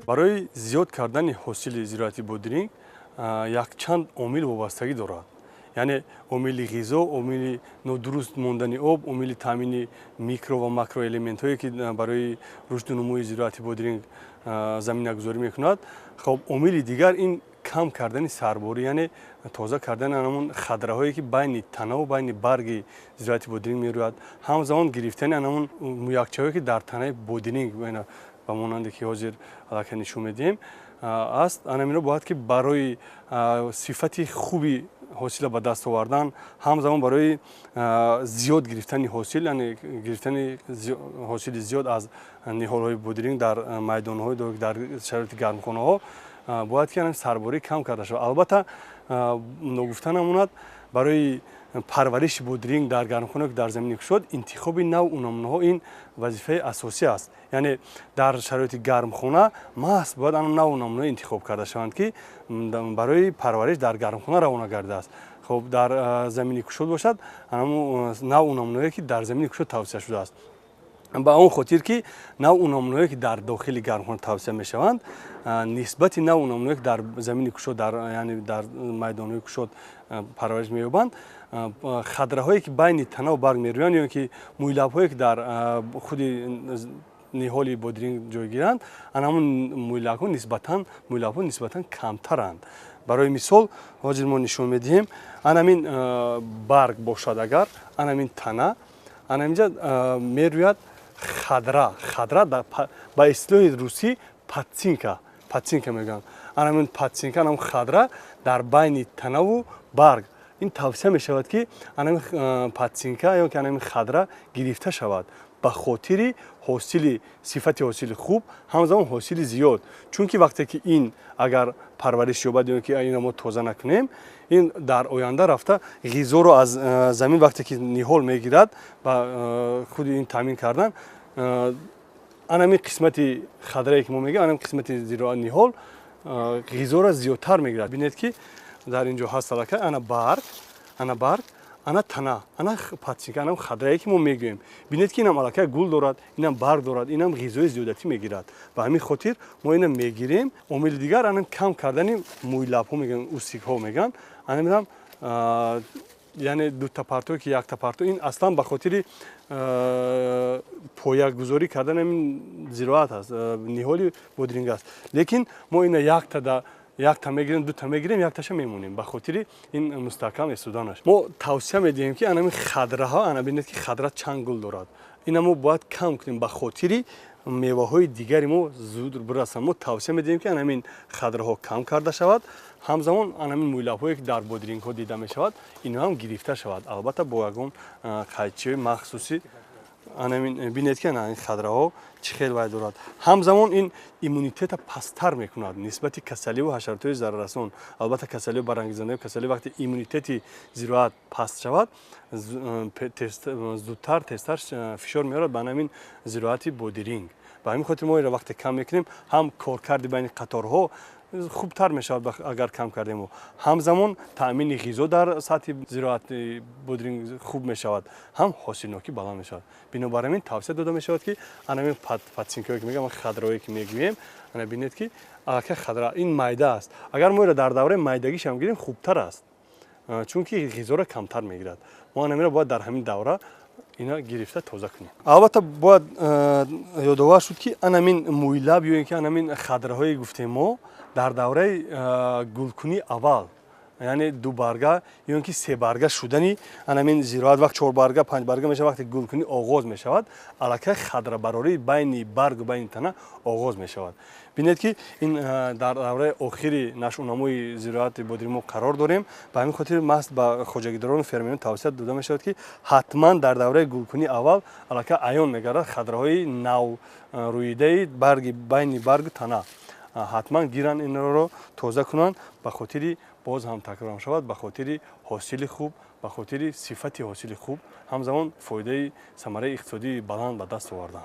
Барои зиёд кардани ҳосили зироати бодиринг якчанд омил вобастагӣ дорад. Яъне омили ғизо, омили нодуруст мондани об, омили таъмини микро ва макроэлементҳое, ки барои рушду нумӯи зироати бодиринг заминагузорӣ мекунад. Хоб, омили дигар ин кам кардани сарборӣ, яъне тоза кардани анамон хадрахое, ки байни танаву байни барги зироати бодиринг мерӯяд, ҳамзамон гирифтани анамон мӯякчаҳое, ки дар танаи бодиринг, ба монанде ки ҳозир аллакай нишон медиҳем, аст. Анамино бояд ки барои сифати хуби ҳосила ба даст овардан, ҳамзамон барои зиёд гирифтани ҳосил, яъне гирифтани ҳосили зиёд аз ниҳолҳои бодиринг дар майдонҳои дар шароити гармхонаҳо, бояд ки сарборӣ кам карда шавад. Албатта, ногуфта намонад, барои парвариши бодиринг дар гармхона, ки дар замини кушод, интихоби навъу намунаҳо ин вазифаи асосӣ аст. Яъне дар шароити гармхона маҳз бояд ан навъу намунаҳо интихоб карда шаванд, ки барои парвариш дар гармхона равона гардааст. Хоб, дар замини кушод бошад, навъу намунаҳое, ки дар замини кушод тавсия шудааст, ба он хотир ки навъу намунаҳое, ки дар дохили гармхона тавсия мешаванд, нисбати навъу намунаҳое, ки дар замини кушод, яъне дар майдонҳои кушод парвариш меёбанд, хадрахое, ки байни танаву барг мерӯянд ё ки мӯйлабҳое, ки дар худи ниҳоли бодиринг ҷойгиранд, ана ҳамон мӯйлабҳо нисбатан камтаранд. Барои мисол, ҳозир мо нишон медиҳем, анамин барг бошад, агар анамин тана, анаминҷа мерӯяд хадра. Хадра ба истилоҳи русӣ подсинка мегӯянд. Анамин подсинка, анам хадра дар байни танаву барг, ин тавсия мешавад, ки анамин подсинка ё ки анамин хадра гирифта шавад ба хотири ҳосили, сифати ҳосили хуб, ҳамзамон ҳосили зиёд. Чунки вақте ки ин агар парвариш ёбад ё ки инро мо тоза накунем, ин дар оянда рафта ғизоро аз замин вақте ки ниҳол мегирад, ба худи ин таъмин кардан, анамин қисмати хадрае, ки мо мегӯем, анамин қисмати зироат, ниҳол ғизоро зиёдтар мегирад. Бинед, ки дар ин ҷо ҳаст аллакай ана барг, ана барг, ана тана, ана подсинка, ана хадрае, ки мо мегӯем. Бинед, ки инам аллакай гул дорад, инам барг дорад, инам ғизои зиёдатӣ мегирад. Ба ҳамин хотир мо ина мегирем. Омили дигар анам кам кардани мӯйлабҳо мегӯянд, усикҳо мегӯянд. Анаминам, яъне дута парто ки якта парто, ин аслан ба хотири поягузорӣ кардани ҳамин зироат аст, ниҳоли бодиринг аст. Лекин мо ина якта мегирем, дута мегирем, якташа мемонем ба хотири ин мустаҳкам истоданаш. Мо тавсия медиҳем, ки анамин хадраҳо, ана бинед, ки хадра чанд гул дорад, ина мо бояд кам кунем ба хотири меваҳои дигари мо зуд бирасанд. Мо тавсия медиҳем, ки анамин хадраҳо кам карда шавад, ҳамзамон анамин мӯйлабҳое, ки дар бодирингҳо дида мешавад, ино ҳам гирифта шавад, албатта бо ягон қайчиҳои махсусӣ. Анамин бинед, ки ана ин хадраҳо чӣ хел вай дорад. Ҳамзамон ин иммунитета пасттар мекунад нисбати касаливу ҳашаротҳои зараррасон. Албатта, касалиҳо барангезандаи касалӣ, вақте иммунитети зироат паст шавад, зудтар, тезтар фишор меорад ба анамин зироати бодиринг. Ба ҳамин хотир мо инро вақте кам мекунем, ҳам коркарди байни қаторҳо хубтар мешавад, агар кам кардему, ҳамзамон таъмини ғизо дар сатҳи зироати бодиринг хуб мешавад, ҳам ҳосилнокӣ баланд мешавад. Бинобар ҳамин тавсия дода мешавад, ки анамин подсинкаое, ки мегӯям, хадраое, ки мегӯем, ана бинед, ки аллакай хадра ин майда аст. Агар мо инро дар давраи майдагишам гирем, хубтар аст, чунки ғизоро камтар мегирад. Мо анаминро бояд дар ҳамин давра ина гирифта тоза кунем. Албатта, бояд ёдовар шуд, ки анамин мӯйлаб ё ин ки анамин хадраҳое гуфтем мо дар давраи гулкунии аввал, яъне дубарга ё ин ки себарга шудани анамин зироат, вақт чорбарга, панҷбарга мешавад, вақте гулкунӣ оғоз мешавад, аллакай хадрабарории байни баргу байни тана оғоз мешавад. Бинед, ки ин дар давраи охири нашъунамои зироати бодиринг мо қарор дорем. Ба ҳамин хотир маҳз ба хоҷагидорону фермерон тавсия дода мешавад, ки ҳатман дар давраи гулкунии аввал аллакай аён мегардад хадраҳои нав рӯидаи барги, байни баргу тана, ҳатман гиранд, инро тоза кунанд, ба хотири, боз ҳам такрор шавад, ба хотири ҳосили хуб, ба хотири сифати ҳосили хуб, ҳамзамон фоидаи самараи иқтисодии баланд ба даст овардан.